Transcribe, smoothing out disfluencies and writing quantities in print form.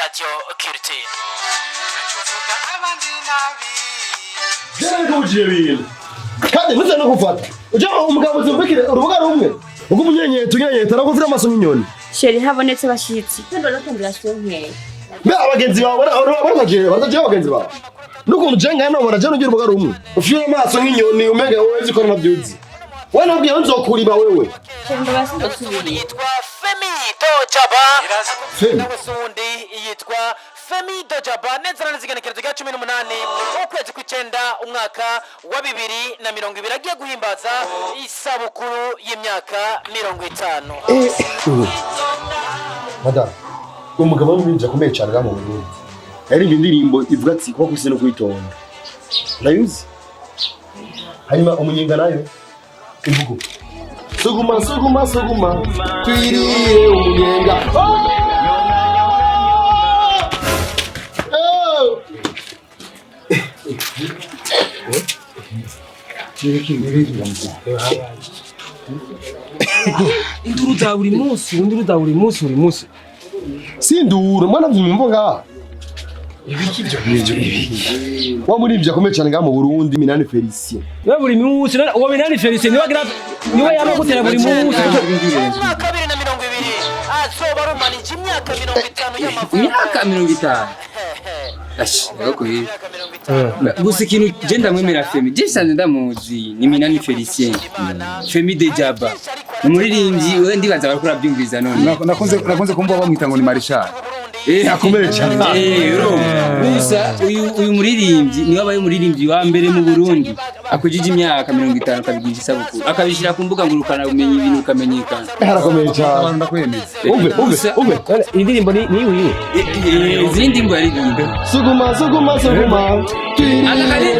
Radio Culture. Byarabikubujije ibintu kandi ntuze no gufata ujya umugabo uzumvikire urubuga rumwe ubwo umunyenyeta unyenyeta nako amaso nk'inyoni. Chéri, habonetse abashitsi, ndonatondera nkeya. Mbe abagenzi bawe barataje barataje abagenzi bawe n'ukuntu je ngana nobona je nugira urubuga rumwe ufite amaso nk'inyoni, umenga wowe uzi ko ntavyuzi. Wewe nabwiye nzokurima wewe. Chéri, ndabasi ndosubiriye. Yitwa Femi Dojaba. Femi. Nawe se uwundi yitwa Femi Dojaba neza na neza. Igenekerezo rya 18 ukwezi kw'icenda umwaka wa 2020 agiye guhimbaza isabukuru y'imyaka 50. Madame, umugabo w'umwinji akomeye cyane ngaha mu Burundi yaririmba indirimbo ivuga ati kuba kwisi no kwitonda, urayuzi? Hanyuma umunyenga nayo ivuga suguma suguma suguma twiriye umunyenga. Oh! Oh! Induru za buri munsi, induru za buri munsi, buri munsi. Sindura mwana vyumva ngaha ibiki ivyo ibyo ibiki wa murivyo akomeye cyane ngaha mu Burundi, Minani Felicien. Niwe buri munsi uwo Minani Felicien niwe agira, niwe yama gutera buri munsi. Umwaka wa 2020 azoba arumanije imyaka 50 y'amavuko. Imyaka 50. Ashi, ndagakwiye. Imyaka 50. Gusa ikintu je ndamwemera Femi, je sanze ndamuzi, ni Minani Felicien, Femi de Jaba, ni umuririmbyi. We ndibaza bariko urabyumviriza none. Nakunze kumva bamwita ngo ni Marshal. Akomeye cyane. Urumva gusa uyu muririmbyi niwe abaye umuririmbyi wa mbere mu Burundi akujije imyaka 50 akabigisha isabukuru, akabishyira ku mbuga ngurukana bumenyi, ibintu bikamenyekana. Harakomeye cyane. Abantu ndakwemeza. Umve umve umve. Indirimbo ni iwiwe. Izindi ndirimbo yaririmba. Suguma suguma suguma. Aka karirimbo.